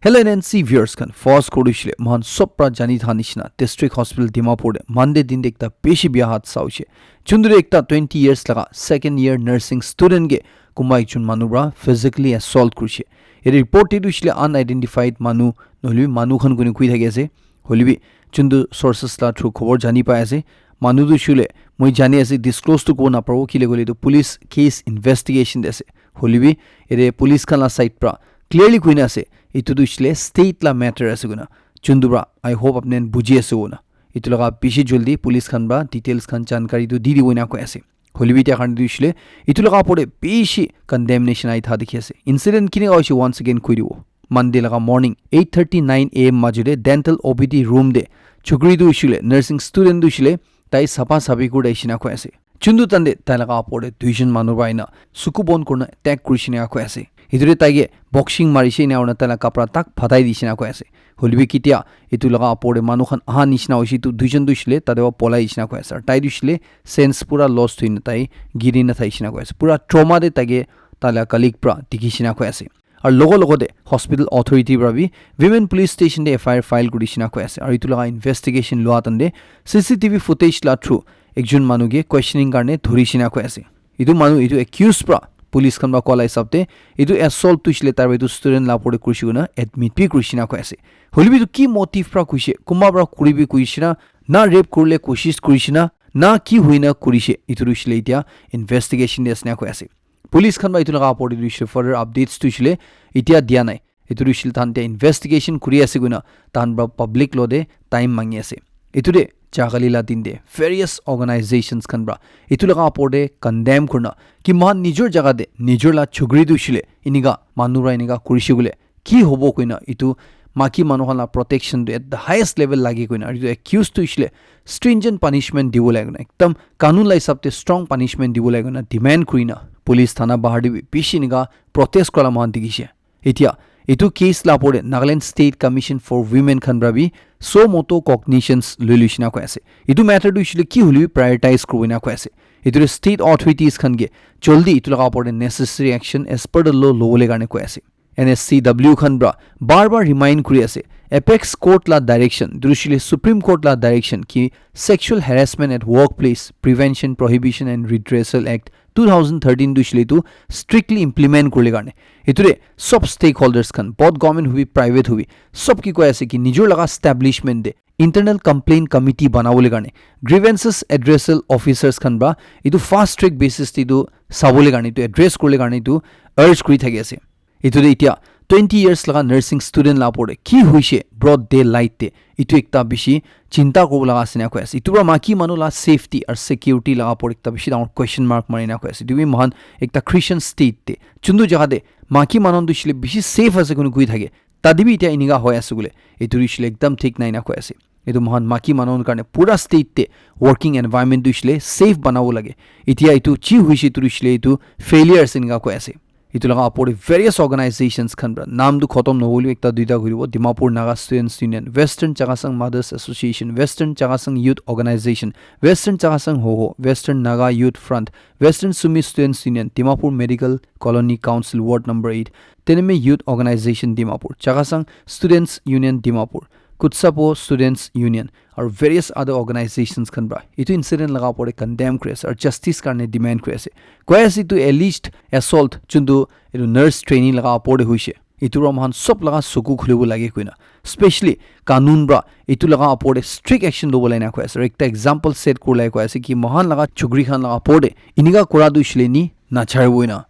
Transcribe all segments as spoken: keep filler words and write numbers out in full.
Hello N N C viewers khan, first kuri shile mohan sob pra jani tha nishina District Hospital Dimapur de Monday din de ekta bishi biya hadsa hoishe. Chundu de ekta twenty years laga second year nursing student ke kumba ekjon manu pra physically assault kurishe. Yate report te tu shile unidentified manu nohole bi manu khan kuni kui thaki ase. Hoilebi chundu sources la through khobor jani pai ase. Manu tu shile moi jani ase disclose tu kobo naparo kile koile tu police case investigation de ase. Hoilebi yate police khan la side pra clearly kuina ase. Etu tu shile state la matter ase kuna. Chundu pra I hope apni khan buji ase kuna. Etu laga bishi jaldi police khan pra details khan jankari tu di dibo ena koi ase. Hoilebi etia khan tu shile etu laga opor de bishi condemnation ai tha dikhi ase. Incident kini hoise once again koi dibo. Monday laga morning eight thirty nine A M majo de dental O P D room de chukri tu shile nursing student tu shile tai sapa sabi kur dai shina koi ase. Chundu tande tai laga opor de duijon manu pra ina suku bon kurna attack kuri shina koi ase. Etu de tai ke boxing mari shina aurna tai laga kapra tak phatai di shina koi ase. Hoilebi kitia etu laga opor de manu khan aha nishina hoise tu duijon tu shile tate wa polai shina koi ase. Tai tu shile sense pura lost hoina tai giri na thai shina koi ase. Pura trauma de tai ke tai laga colleague pra dikhi shina koi ase. Aru logo logo de hospital authority pra bi women police station de F I R file kuri shina koi ase. Aru etu laga investigation lua tande C C T V footage la through ekjon manu ke questioning karne dhuri shina koi ase. Etu manu etu accused pra police khan pra koa la hisab te etu assault tu shile tai pra etu student la opor de kurishi kuna admit bi kurishi na koi ase. Hoilebi etu ki motive pra kuishe, kumba pra kuribi kuishe na, na rape kurile koshish kurishi na, na ki huina kurishe, etu tu shile etia investigation de ase na koi ase. Police khan pra etu laga opor de tu shile further updates tu shile etia dia nai. Etu tu shile tahan te investigation kuri ase kuna tahan pra public lo de time mangi ase. Etu de jagali la din de various organizations khan pra etu laga opor de condemn kurna ki mohan nijor jaga de nijor la chukri tu shile inika manu pra inika kurishe kule ki hobo koina etu maki manu khan la protection tu at the highest level lage koina aru etu accused tu shile stringent punishment dibo lage koina ekdam kanun la hisab te strong punishment dibo lage koina demand kurina police thana bahar de bi bishi inika protest kura la mohan dikhishe. Etia etu case la opor de Nagaland State Commission for Women khan pra bi suo motu cognitions loi luishina koi ase. Etu matter tu shile ki hoilebi prioritize kurina koi ase. Etu de state authorities khan ke jaldi etu laga opor de necessary action as per the law lobole karne koi ase. N S C W khan pra bar bar remind kuri ase. Apex Court la direction, etu tu shile Supreme Court la direction ki Sexual Harassment at Workplace Prevention, Prohibition and Redressal Act two thousand thirteen tu shile tu strictly implement kurle karne. Etu de sob stakeholders khan, both government hobi, private hobi, sob ki koi ase ki nijor laga establishment de internal complaint committee banabole karne, grievances addressal officers khan pra etu fast track basis te etu sabole karne, etu address kurle karne etu urge kuri thaki ase. Etu de etia twenty years laga nursing student la opor de ki hoishe broad daylight te, etu ekta bishi chinta kuribo laga ase na koi ase. Etu pra maki manu la safety aru security laga opor ekta bishi dangor question mark mari na koi ase. Etu bi mohan ekta Christian state te chundu jaga de maki manu tu shile bishi safe ase kuni kui thake. Tade bi etia inika hoi ase kule etu tu shile ekdam thik nai na koi ase. Etu mohan maki manu karne pura state te working environment tu shile safe banabo lage. Etia etu chi hoishe tu shile etu failure ase inika koi ase. Etu laga opor de various organizations khan pra naam tu khotom nohole ekta duita kuribo. Dimapur Naga Students Union, Western Chakhesang Mothers Association, Western Chakhesang Youth Organization, Western Chakhesang Hoho, Western Naga Youth Front, Western Sumi Students Union, Dimapur Medical Colony Council Ward number eight, Teneme Youth Organization Dimapur, Chakhesang Students Union Dimapur, Kutsapo Students Union, aru various other organizations khan pra etu incident laga opor de condemn kuri ase aru justice karne demand kuri ase. Koi ase etu alleged assault chundu etu nurse trainee laga opor de hoishe. Etu pra mohan sob laga suku khulibo lage koina, specially kanun pra etu laga opor de strict action lobo lai na koi ase. Aru ekta example set kurle koi ase ki mohan laga chukri khan laga opor de inika kura tu shile ni nacharibo ina.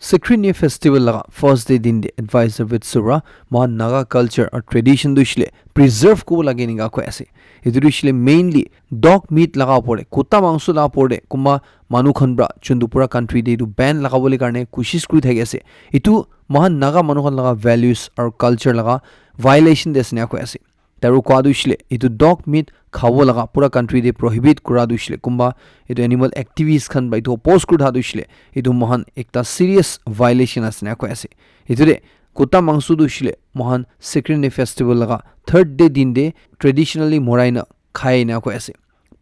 Sikrini festival laga first day din de advisor with Sura mohan Naga culture or tradition tu shile preserve kubo lage inika koi ase. Etu tu shile mainly dog meat laga opor de, kutta mangso laga opor de kumba manu khan pra chundu pura country de etu ban lagabole karne koshish kuri thaki ase. Etu mohan Naga manu khan laga values aru culture laga violation de ase na koi ase. Taru kua tu shile etu dog meat khabo laga pura country de prohibit kura tu shile kumba etu animal activists khan pra etu oppose kuri tha tu shile etu mohan ekta serious violation ase na koi ase. Etu de kutta mangso tu shile mohan Sikrini festival laga third day din de traditionally morai na khai na koi ase.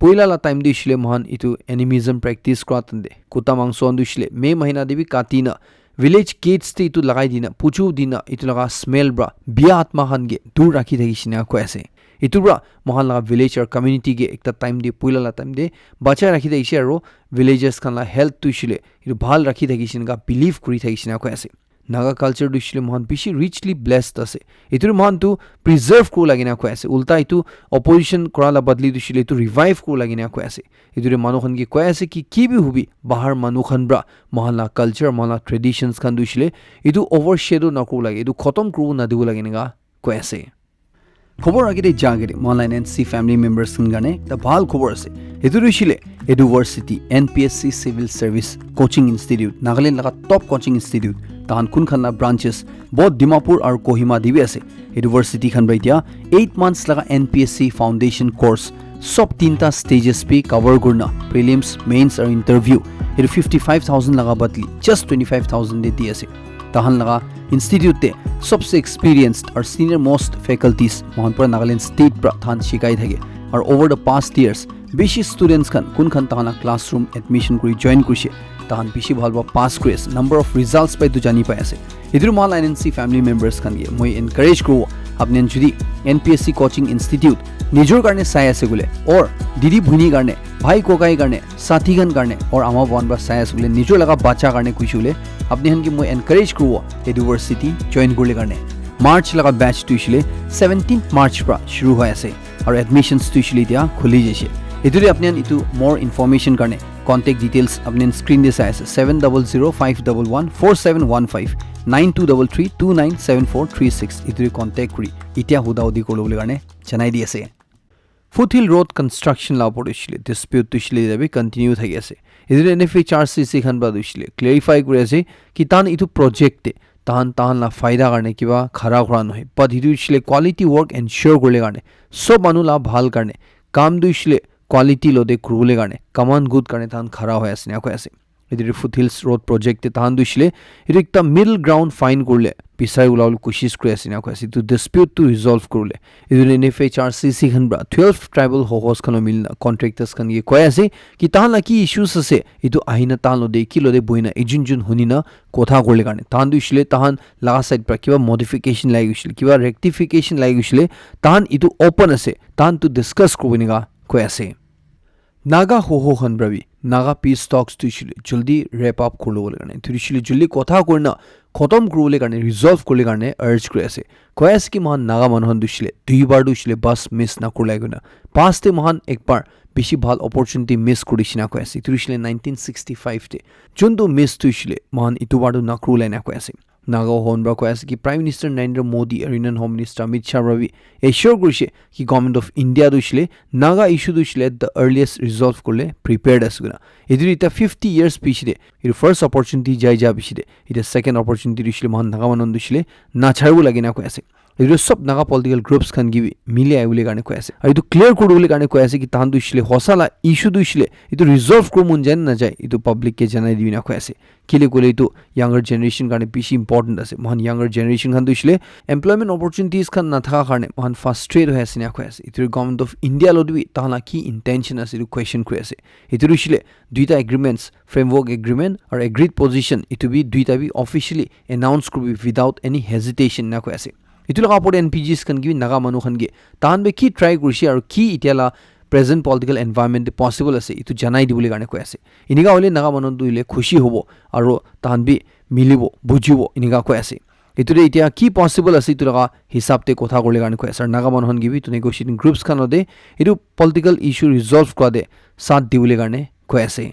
Poila la time tu shile mohan etu animism practice kura tande kutta mangso khan tu shile May mahina de bi kati na village gates te etu lagai dina, puchu dina, etu laga smell pra biya atma khan ke dur rakhi thaki shina koi ase. Etu pra mohan laga village or community ke ekta time te, puila la time te bachai rakhi thaki she aro villagers khan la health tu shile etu bhal rakhi thaki shina ka believe kuri thaki shina koi ase. Naga culture tu shile mohan bishi richly blessed ase. Etu tu mohan tu preserve kuri lagi na koi ase. Ulta etu opposition kura la badli tu shile etu revive kuri lagi na koi ase. Etu tu manu khan ke koi ase ki ki bi hubi bahar manu khan pra mohan la culture, mohan la traditions khan tu shile etu overshadow na kuru lagi, etu khotom kuru na dibo lagi na koi ase. Khobor agete jagete mohan la N C family members khan karne ekta bhal khobor ase. Etu tu shile Eduversity, N P S C Civil Service Coaching Institute, Nagaland laga top coaching institute, tahan kun khan la branches both Dimapur aru Kohima te bi ase. Eduversity khan pra etia eight months laga N P S C foundation course sob tinta stages bi cover kurna prelims, mains aru interview etu fifty five thousand laga badli just twenty five thousand te di ase. Tahan laga institute te sobse experienced aru senior most faculties mohan pura Nagaland state pra tahan shikai thake. Aru over the past years bishi students khan kun khan tahan la classroom admission kuri join kurishe, tahan bishi bhal pra pass kuri ase. Number of results pa etu jani pai ase. Etu mohan la N C family members khan ke moi encourage kuribo, apni khan jodi N P S C coaching institute nijor karne sai ase koile or didi bhuni karne, bhai kokai karne, sathi khan karne or ama bon ba sai ase koile, nijor laga bacha karne kuishe koile, apni khan ke moi encourage kuribo Eduversity join kurle karne. March laga batch tu shile seventeenth March pra shuru hoi ase aru admissions tu shile etia khuli jaise. Etu te apni khan etu more information karne contact details apni khan screen te sai ase, seven double zero five double one four seven one five, nine two double three two nine seven four three six. Etu te contact kuri etia huda hudi kuribole karne janai di ase. Foothill Road construction la opor te shile dispute tu shile etia bi continue thaki ase. Etu te N F H R C C khan pra tu shile clarify kuri ase ki tahan etu project te tahan tahan la faida karne kiba khara kura nohoi, but etu shile quality work ensure kurle karne, sob manu la bhal karne, kam tu shile quality lo te kuribole karne, common good karne tahan khara hoi ase ena koi ase. Etu Foothills Road project te tahan tu shile etu ekta middle ground find kurle bisai ulabole koshish kuri ase ena koi ase. Etu dispute tu resolve kuribole etu N F H R C C khan pra twelve tribal hohos khan lo milina contractors khan ke koi ase ki tahan la ki issues ase, etu ahina tahan lo te ki lo te bohina ejun jun hunina kotha kuribole karne. Tahan tu shile tahan laga side pra kiba modification lagi shile, kiba rectification lagi shile, tahan etu open ase, tahan tu discuss kuribo ena koi ase. Naga hoho khan pra bi Naga peace talks tu shile jaldi wrap up kuribole karne, tu shile jaldi kotha kurina khotom kuribole karne, resolve kuribole karne urge kuri ase. Koi ase ki mohan Naga manu khan tu shile duibar tu shile bas miss na kuribole koi na. Past te mohan ekbar bishi bhal opportunity miss kuri shina koi ase. Tu shile nineteen sixty-five te juntu miss tu shile mohan etu bar tu na kuribole ena koi ase. Naga hoho khan pra koi ase ki Prime Minister Narendra Modi aru Union Home Minister Amit Shah pra bi assure kurishe ki Government of India tu shile Naga issue tu shile the earliest resolve kuribole prepared ase koina. Etu eta fifty years piche te etu first opportunity jai ja piche te eta second opportunity tu shile mohan Naga manu tu shile na charibo lagi na koi ase. Etu sob Naga political groups khan ke bi mili ahibole karne koi ase. Aru etu clear kuribole karne koi ase ki tahan tu shile hosa la issue tu shile etu resolve kuribo mon jai na najai, etu public ke janai dibi na koi ase. Kile koile etu younger generation karne bishi important ase. Mohan younger generation khan tu shile employment opportunities khan nathaka karne mohan frustrate hoi ase ena koi ase. Etu Government of India lo tu bi tahan la ki intention ase etu question kuri ase. Etu tu shile duita agreements, framework agreement aru agreed position, etu bi duita bi officially announce kuribi without any hesitation ena koi ase. Etu laga opor te N P Gs khan ke bi Naga manu khan ke tahan bi ki try kurishe aru ki etia la present political environment te possible ase, etu janai dibole karne koi ase. Enika hoile Naga manu tu hoile khushi hobo aru tahan bi milibo, bujibo, enika koi ase. Etu te etia ki possible ase, etu laga hisab te kotha kuribole karne koi ase. Aru Naga manu khan ke bi etu negotiating groups khan lo te etu political issue resolve kura te saath dibole karne koi ase.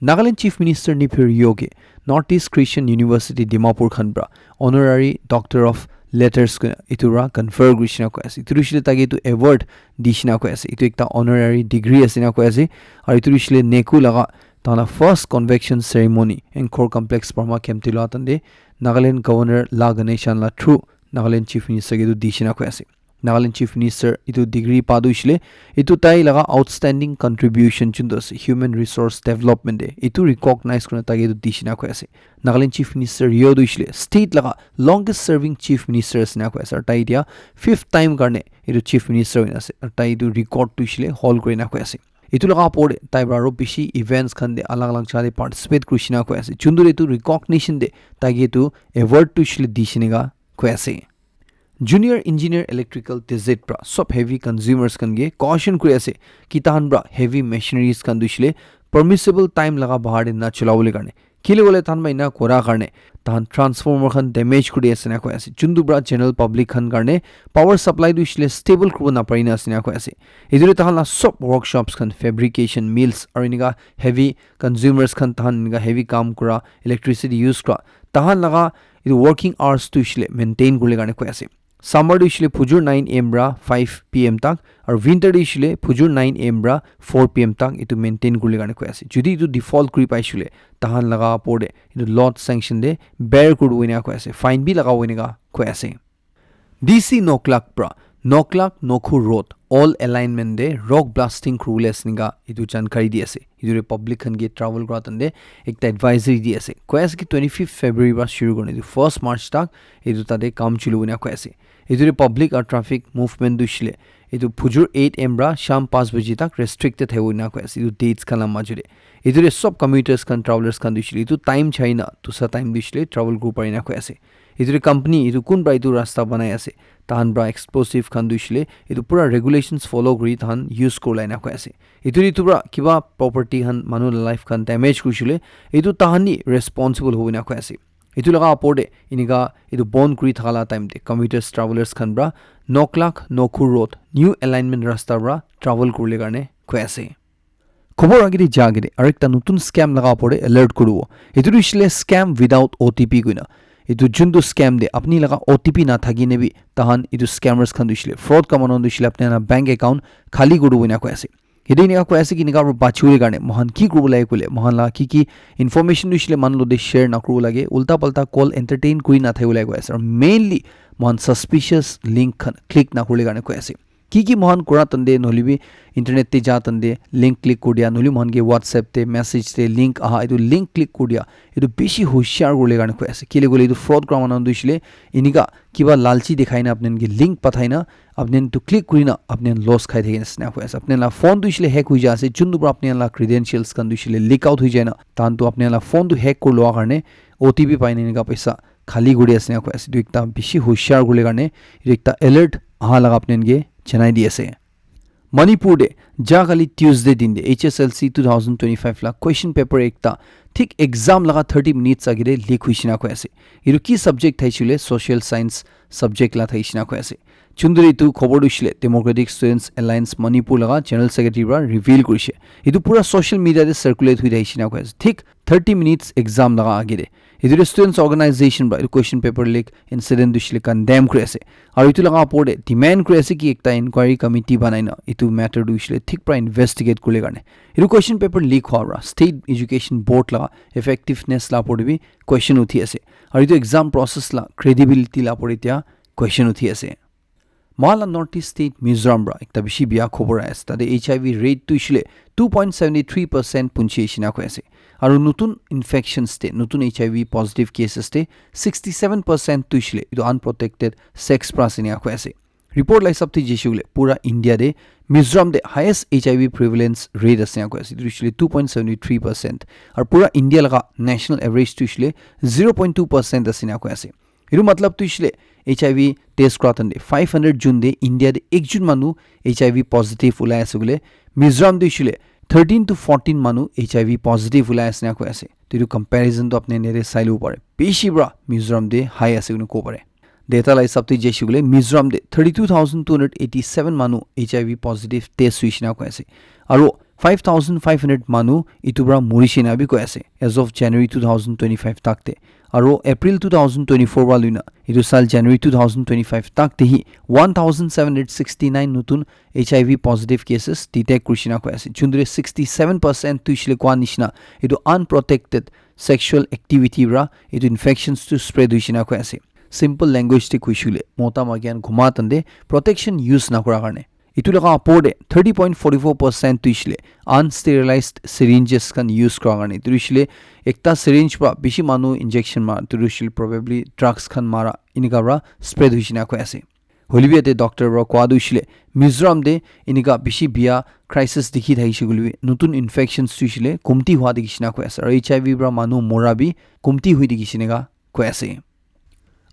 Nagaland Chief Minister Neiphiu Rio ke North East Christian University Dimapur khan pra Honorary Doctor of Letters koi etu pra confer kuri shina koi ase. Etu tu shile tai ke etu award di shina koi ase. Etu ekta honorary degree ase na koi ase. Aru etu tu shile neku laga tahan la first convocation ceremony Angkor Complex Burma Kempti lo atan te Nagaland Governor La Ganesan la through Nagaland Chief Minister ke etu di shina koi ase. Nagaland Chief Minister etu degree pa tu shile etu tai laga outstanding contribution juntu ase human resource development te, etu recognize kurina tai ke etu di shina koi ase. Nagaland Chief Minister Rio tu shile state laga longest serving Chief Minister ase na koi ase. Aru tai etia fifth time karne etu Chief Minister hoina ase. Aru tai etu record tu shile hold kurina koi ase. Etu laga opor te tai para aru bishi events khan te alag alag jaga te participate kuri shina koi ase. Juntu etu recognition te tai ke etu award tu shile di shina ka koi ase. Junior Engineer Electrical Tizit pra sob heavy consumers khan ke caution kuri ase ki tahan pra heavy machineries khan tu shile permissible time laga bahar te na cholabole karne. Kile kole tahan pra ina kora karne tahan transformer khan damage kuri ase na koi ase. Juntu pra general public khan karne power supply tu shile stable kuribo na pari na ase na koi ase. Etu tahan la sob workshops khan, fabrication mills aru inika heavy consumers khan tahan inika heavy kam kura, electricity use kura tahan laga etu working hours tu shile maintain kurle karne koi ase. Summer tu shile phujur nine a m pra five p m tak aru winter tu shile phujur nine a m pra four p m tak etu maintain kurle karne koi ase. Jodi etu default kuri pai shile tahan laga opor te etu lot sanction te bear kuri wina koi ase, fine bi laga wina koi ase. D C Noklak pra Noklak Nokhu Road all alignment te rock blasting kuribole ase nika etu jankari di ase. Etu te public khan ke travel kura tante ekta advisory di ase. Koi ase ki twenty fifth February pra shuru kurina etu first March tak etu tate kam chulu hoina koi ase. Etu te public aru traffic movement tu shile etu phujur eight a m pra sham panch baji tak restricted hai hoina koi ase etu dates khan la majute. Etu te sob commuters khan, travelers khan tu shile etu time chaina tu sa time tu shile travel kuri parina koi ase. Etu te company etu kun pra etu rasta banai ase tahan pra explosive khan tu shile etu pura regulations follow kuri tahan use kurila ena koi ase. Etu te etu pra kiba property khan manu la life khan damage kuri shile etu tahan ni responsible hobo ena koi ase. Etu laga opor te inika etu bon kuri thaka la time te commuters travelers khan pra Noklak Nokhu Road new alignment rasta pra travel kurle karne koi ase. Khobor agete ja agete aru ekta notun scam laga opor te alert kuribo. Etu tu hoishe scam without O T P koina. Etu juntu scam de apni laga O T P na thaki ne bi tahan etu scammers khan tu hoishe fraud ka manu tu hoishe apni laga bank account khali kuri dibo ena koi ase. Yate ena koi ase ki ena para bachibo karne moikhan ki kuribo lage koile moikhan laga ki ki information tu hoishe manu logote share na kuribo lage, ulta palta call entertain kuri na thaki bo lage koi ase. Aru mainly moikhan suspicious link khan click na kuribole karne koi ase. Ki ki moikhan kura tante nohole bi internet te ja tante link click kuri dia, nohole moikhan ke WhatsApp te message te link aha etu link click kuri dia, etu bishi hoshiar kuribole karne koi ase. Kile koile etu fraud kura manu tu hoishe enika kiba lalchi dikhai na apni khan ke link pathai na apni khan tu click kuri na apni khan loss khai thaki nisna koi ase. Apni khan la phone tu hoishe hack hoi ja ase, juntu para apni khan la credentials khan tu hoishe leak out hoi jai na tahan tu apni khan la phone tu hack kuri lua karne O T P pai na enika paisa khali kuri ase na koi ase. Etu ekta bishi hoshiar kuribole karne etu ekta alert aha laga apni khan ke janai di ase. Manipur de ja kali Tuesday din de H S L C two thousand twenty-five la question paper ekta thik exam laga thirty minutes agete leak hoishe na koi ase. Etu ki subject thaishe koile social science subject la thaishe na koi ase. Chunduri tu khobor tu hoishe Democratic Students Alliance Manipur laga General Secretary para reveal kurishe. Etu pura social media te circulate hoi thaishe na koi ase. Thik thirty minutes exam laga agete. Etu students organization para etu question paper leak incident tu hoishe condemn kuri ase. Aru etu laga opor te demand kuri ase ki ekta inquiry committee banai na etu matter tu hoishe thik para investigate kuribole karne. Etu question paper leak hua para State Education Board laga effectiveness la opor te bi question uthi ase. Aru etu exam process la credibility la opor te tia question uthi ase. Moikhan la North East State Mizoram para ekta bishi bia khobor ahi ase. Tate H I V rate tu hoishe two point seventy three percent punchi ase na koi ase. Aru notun infections te, notun H I V positive cases te sixty seven percent tu hoishe etu unprotected sex para ase na koi ase. Report la hisab te jaise koile pura India te Mizoram te highest H I V prevalence rate ase na koi ase. Etu hoishe two point seventy three percent. Aru pura India laga national average tu hoishe zero point two percent ase na koi ase. Etu matlab tu hoishe H I V test kura tante five hundred jun te India te ekjun manu H I V positive ulai ase koile Mizoram te hoishe thirteen to fourteen manu H I V positive ulai ase na koi ase. To etu comparison tu apni khan yate sai lobo pare. Bishi para Mizoram te high ase koina kobo pare. Data la hisab te jaise koile Mizoram te thirty two thousand two hundred eighty seven manu H I V positive test hoishe na koi ase. Aru five thousand five hundred manu etu para morishe na bi koi ase as of January two thousand twenty-five tak te. Aru April two thousand twenty-four para loina etu sal January two thousand twenty-five tak te hi one thousand seven hundred sixty-nine notun H I V positive cases detect kurishe na koi ase. Juntu te sixty seven percent tu hoishe koa nishina etu unprotected sexual activity para etu infections tu spread hoishe na koi ase. Simple language te koishe koile mota maiki khan ghuma tante protection use na kura karne. Etu laga opor te thirty point forty four percent tu hoishe unsterilized syringes khan use kura karne. Etu hoishe ekta syringe para bishi manu injection mara, etu hoishe probably drugs khan mara enika para spread hoishe na koi ase. Hoilebi yate doctor para koa tu hoishile Mizoram te enika bishi bia crisis dikhi thakishe koilebi notun infections tu hoishile kumti hua dikhi shina koi ase. Aru H I V para manu mora bi kumti hui dikhi shina ka koi ase.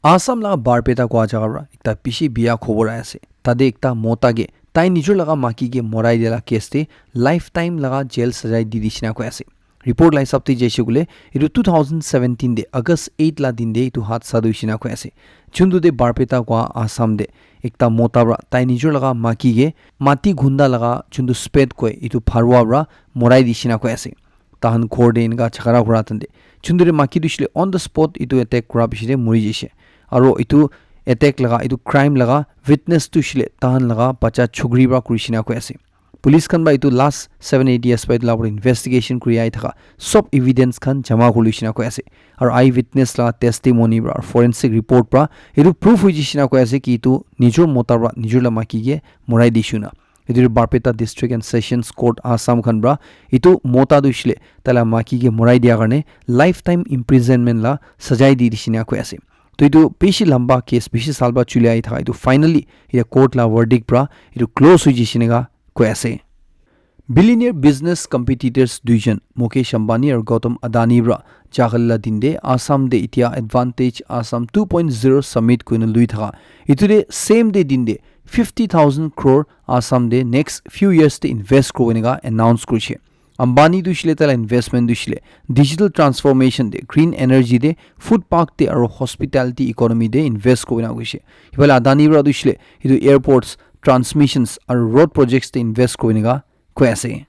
Assam laga Barpeta koa jaga para ekta bishi bia khobor ahi ase. Tate ekta mota ke tai nijor laga maki ke morai dia la case te lifetime laga jail sajai di di shina koi ase. Report la hisab te jaise koile, etu two thousand seventeen te August eight la din te etu hadsa tu hoishina koi ase. Juntu te Barpeta koa Assam te ekta mota para tai nijor laga maki ke mati gunda laga juntu spade koi etu pharwa para morai di shina koi ase. Tahan ghor te enika jhagara kura tante juntu te maki tu hoishile on the spot etu attack kura piche te mori jaise. Aro etu attack laga, etu crime laga witness tu hoishile tahan laga bacha chukri para kuri shina koi ase. Police khan para etu last seven eight years para etu la opor investigation kuri ahi thaka sob evidence khan jama kuri shina koi ase. Aru eye witness la testimony para, forensic report para etu proof hoi jai shina koi ase ki etu nijor mota para nijor la maki ke morai di shuna. Etu Barpeta District and Sessions Court Assam khan para etu mota tu hoishile tai la maki ke morai dia karne lifetime imprisonment la sajai di di shina koi ase. To etu bishi lamba case, bishi sal para chuli ahi thaka etu finally etu court la verdict para etu close hoi jai shina ka koi ase. Billionaire business competitors duijon Mukesh Ambani aru Gautam Adani para jahal la din te Assam te etia Advantage Assam two point zero Summit koina lui thaka. Etu te same day din te fifty thousand crore Assam te next few years te invest kori bole ka announce korise. Ambani tu hoishile tai la investment tu hoishile digital transformation te, green energy te, food park te aru hospitality economy te invest kori bole ka koise. Ifale Adani para tu hoishile etu airports, transmissions aru road projects te invest kori bole ka koi ase.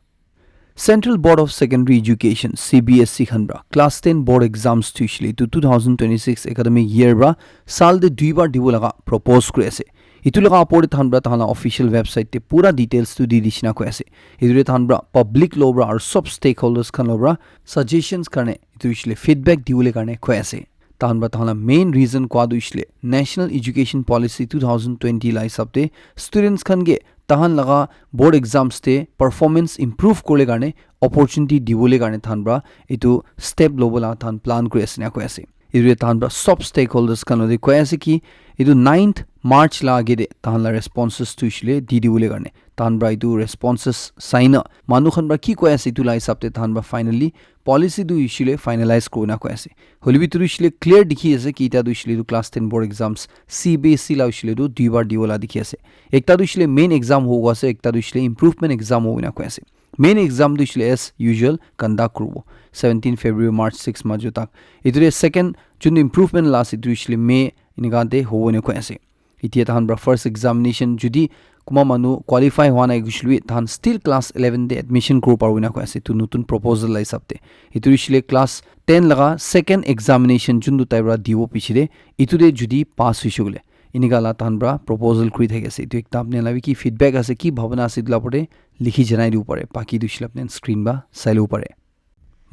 Central Board of Secondary Education, C B S E khan para class ten board exams tu hoishile etu two thousand twenty-six academic year para sal te dui bar dibo laga propose kuri ase. Etu laga opor te tahan para tahan la official website te pura details tu di di shina koi ase. Etu te tahan para public lo para aru sob stakeholders khan lo para suggestions karne etu hoishile feedback dibole karne koi ase. Tahan para tahan la main reason koa tu hoishile National Education Policy two thousand twenty la hisab te students khan ke tahan laga board exams te performance improve kore karne opportunity dibole karne tahan para etu step lobo la tahan plan kuri ase na koi ase. Etu tahan para sob stakeholders khan lote koi ase ki etu ninth March la age te tahan la responses tu hoishile di dibole karne tahan para etu responses sai na manu khan para ki koi ase etu la hisab te tahan para finally policy tu hoishile finalize kuri na koi ase. Hoilebi tu hoishile clear dikhi ase ki eta tu hoishile tu class ten board exams C B S E la hoishile tu dui bar dibo la dikhi ase. Ekta tu hoishile main exam hobo ase, ekta tu hoishile improvement exam hobo na koi ase. Main exam tu hoishile as usual conduct kuribo seventeen February March six majo tak. Etu te second jun improvement la ase etu hoishile May enika te hobo na koi ase. Etia tahan para first examination judi kuma manu qualify hua nai gushile bi tahan still class eleven te admission kuri paribo na koi ase etu notun proposal la hisab te. Etu hoishile class ten laga second examination juntu tai para dibo piche te etu te judi pass hoise koile enika la tahan para proposal kuri thaki ase. Etu ekta apni la bi ki feedback ase, ki bhabana ase etu la opor te likhi janai dibo pare. Baki tu hoishile apni screen para sai lobo pare.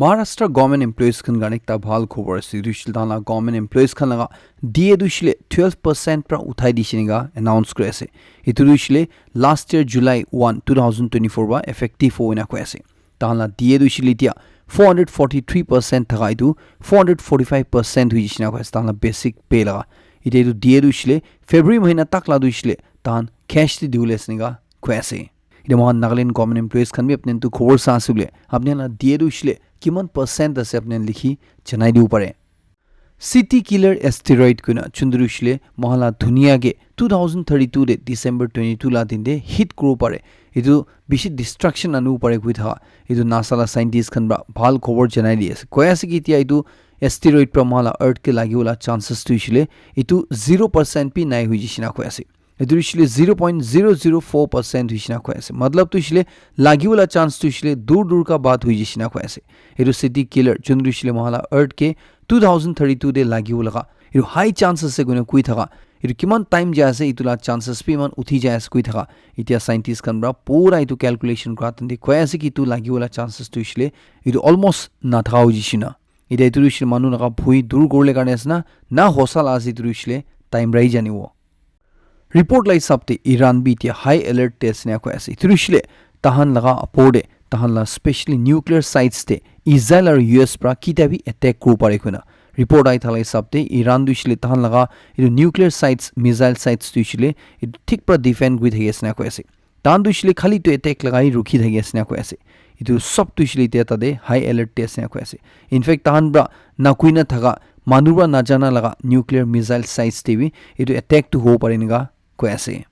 Maharashtra government employees khan karne ekta bhal khobor ase. Etu hoishile tahan la government employees khan laga D A tu hoishile twelve percent para uthai di shina ka announce kuri ase. Etu tu hoishile last year July one, two thousand twenty-four para effective hobo na koi ase. Tahan la D A tu hoishile etia four hundred forty-three percent thaka etu four hundred forty-five percent hoi jai shina koi ase tahan la basic pay laga. Etia etu D A tu hoishile February mahina tak la tu hoishile tahan cash te dibole ase enika koi ase. Etu mohan Nagaland government employees khan bi apni tu khobor sa ase bole apni la D A tu hoishile kiman percent ase apni likhi janai dibo pare. City killer asteroid koina juntu tu hoishile mohan la dunia ke two thousand thirty-two de December twenty-two la din de hit kuribo pare. Etu bishi destruction anibo pare koi thaka etu NASA la scientist khan para bhal khobor janai di ase. Koi ase ki etia etu asteroid para mohan la earth ke lagibo la chances tu hoishile etu zero percent bi nai hoi jai shina koi ase. Etu hoishile zero point zero zero four percent hoishina koi ase. Matlab tu hoishile lagibo la chance tu hoishile dur dur ka baat hoi jai shina koi ase. Etu city killer juntu hoishile mohan la earth ke two thousand thirty-two de lagibo laga etu high chance ase koina koi thaka. Etu kiman time jai ase etu la chances bi iman uthi jai ase koi thaka. Etia scientist khan para pura etu calculation kura tante koi ase ki etu lagibo la chances tu hoishile etu almost nathaka hoi jai shina. Etia etu hoishile manu laga bhoi dur kuribole karne ase na, na hosa la ase etu hoishile time para hi janibo. Report la hisab te Iran bi etia high alert te ase ena koi ase. Etu hoishile tahan laga opor te, tahan la specially nuclear sites te Israel aru U S para kitia bi attack kuribo pare koina. Report ahi thala hisab te Iran tu hoishe le tahan laga etu nuclear sites, missile sites tu hoishe le etu thik pra defend kuri thaki ase na koi ase. Tahan tu hoishe le khali tu attack lagai rukhi thaki ase na koi ase. Etu sob tu hoishe le tia tate high alert te ase na koi ase. In fact, tahan pra nakoi na thaka, manu pra najana laga nuclear missile sites te bi etu attack tu hobo pare enika koi ase.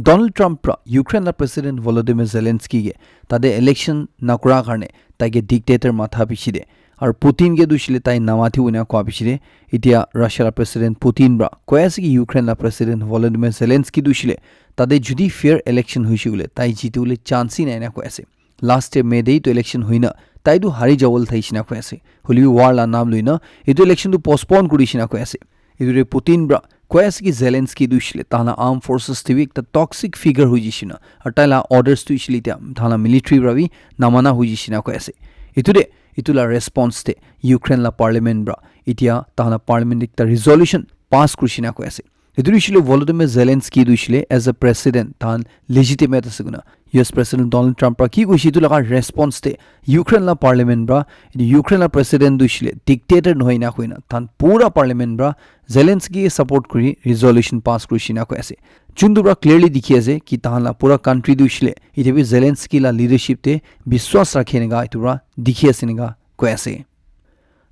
Donald Trump pra Ukraine la President Volodymyr Zelensky ke tate election nakura karne taike dictator matha bishi de. Aru Putin ke tu hoishe le tai namati hoina koa bishi de. Etia Russia la President Putin pra koi ase ki Ukraine la President Volodymyr Zelensky tu hoishe le tate judi fair election hoishe koile tai jiti bole chance hi nai na koi ase. Last year May te etu election hoina tai tu hari jabo le thaishe na koi ase. Hoile bi war la naam loina etu election tu postpone kurishe na koi ase. Etu re Putin pra koi ase ki Zelensky tu hoishe le tahan la armed forces te bi ekta toxic figure hoi jishe na. Aru tai la orders tu hoishe le tia tahan la military pra bi namana hoi jishe na koi ase. Etu de, etu la response te Ukraine la parliament pra etia tahan la parliament ekta resolution pass kurishe na koi ase. Etu hoishe le Volodymyr Zelensky tu hoishe le as a president tahan legitimate ase koina. U S President Donald Trump pra ki koishe etu laga response te Ukraine la parliament pra, etu Ukraine la president tu hoishe le dictator nohoi na koina tahan pura parliament pra Zelensky ke support kuri resolution pass kurishe na koi ase. Chundu pra clearly dikhi ase ki tahan la pura country tu hoishe le etia bi Zelensky la leadership te biswas rakhe enika etu pra dikhi ase enika koi ase.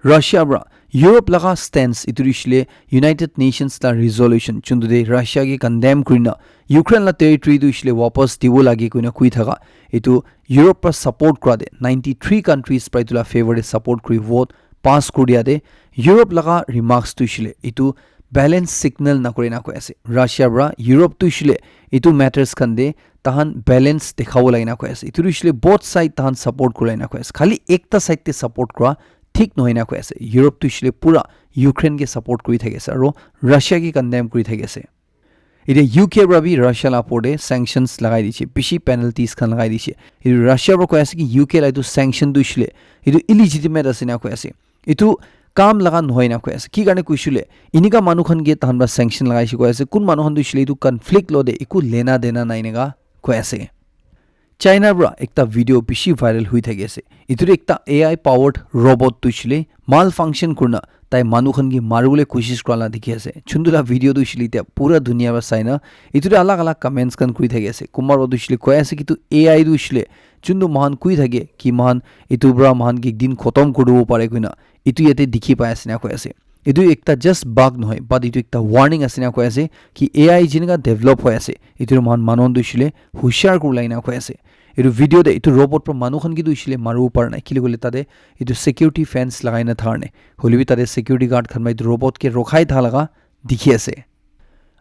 Russia pra Europe laga stance etu hoishe le United Nations la resolution chundu de Russia ke condemn kurina Ukraine la territory tu hoishe le wapas dibo lage koina koi thaka etu Europe pra support kura de ninety three countries pra etu la favor de support kuri vote pass kuri dia de Europe laga remarks tu hoishe le etu balance signal nakuri na koi ase. Russia pra Europe tu hoishe le etu matters khan de tahan balance dekhabo lage na koi ase. Etu tu hoishe le both side tahan support kuri na koi ase. Khali ekta side te support kura thik nohoi na koi ase. Europe tu hoishe le pura Ukraine ke support kuri thaki ase aru Russia ke condemn kuri thaki ase. Etia U K pra bi Russia la opor te sanctions lagai dishe, bishi penalties khan lagai dishe. Etu Russia pra koi ase ki U K la etu sanction tu hoishe le etu illegitimate ase na koi ase. Etu kam laga nohoi na koi ase. Ki karne koishe le enika manu khan ke tahan pra sanction lagai she koi ase. Kun manu khan tu hoishe le etu conflict lo de eku lena dena nai enika koi ase. China pra ekta video bishi viral hui thaki ase. Etu tu ekta A I powered robot tu hoishe le malfunction kurina tai manu khan ke maribole koshish kura la dikhi ase. Chundu la video tu hoishe le etia pura dunia pra sai na etu te alag alag comments khan kuri thaki ase. Kunba pra tu hoishe le koi ase ki etu A I tu hoishe le chundu moikhan koi thake ki moikhan etu pra moikhan ke ek din khotom kuri dibo pare koina etu yate dikhi pai ase na koi ase. Etu ekta just bug nohoi, but etu ekta warning ase na koi ase ki A I jenika develop hoi ase, etu moikhan manu khan tu hoishe le hushiar kuri bo lage na koi ase. Etu video te etu robot pra manu khan ke tu hoishe le maribo para nai, kile koile tate etu security fence lagai na thaka karne, hoile bi tate security guard khan para etu robot ke rokhai thaka laga dikhi ase.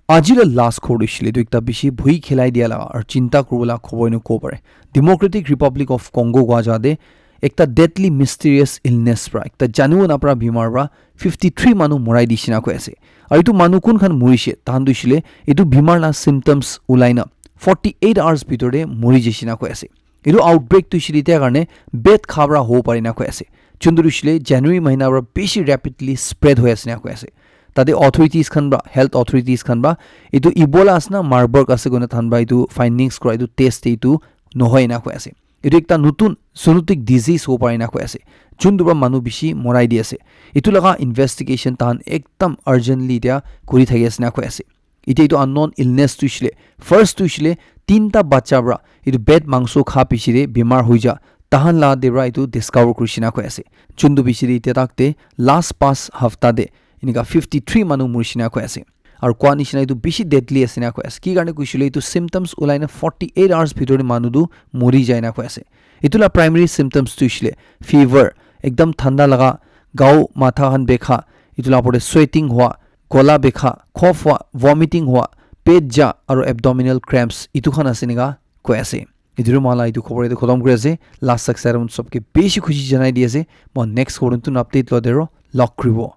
Aji la last khobor tu hoishe le etu ekta bishi bhoi khilai dia laga aru chinta kuribo laga khobor ena kobo pare. Democratic Republic of Congo kua jaga te ekta deadly mysterious illness pra, ekta janibo napara bimar pra fifty three manu morai dishe na koi ase. Aru etu manu kun khan morishe, tahan tu hoishe le etu bimar la symptoms ulai na forty eight hours bitor te mori jaishe na koi ase. Etu outbreak tu hoishe le etia karne bat kha pra hobo pare na koi ase. Chundu tu hoishe le January mahina pra bishi rapidly spread hoi ase na koi ase. Tate authorities khan pra, health authorities khan pra etu Ebola ase na Marburg ase koina tahan pra etu findings kura, etu test te etu nohoi na koi ase. Etu ekta notun zoonotic disease hobo pare na koi ase, chundu pra manu bishi morai di ase. Etu laga investigation tahan ekdam urgently etia kuri thaki ase na koi ase. Etia etu unknown illness tu hoishe le, first tu hoishe le tinta bacha pra etu bat mangso kha piche te bimar hoi ja, tahan la te pra etu discover kurishe na koi ase. Chundu piche te etia tak te last pas hafta te enika fifty three manu morishe na koi ase. Aru kua nishina etu bishi deadly ase na koi ase. Ki karne koishe le etu symptoms ulai na forty eight hours bitor te manu tu mori jai na koi ase. Etu la primary symptoms tu hoishe le fever, ekdam thanda laga, gao, matha khan bekha, etu la opor te sweating hua, gola bekha, cough hua, vomiting hua, pet ja aru abdominal cramps, etu khan ase enika koi ase. Etu tu moikhan la etu khobor yate khotom kuri ase. Last tak sarum sobke bishi khushi janai di ase. Moi next khobor notun update lote aro log kuribo.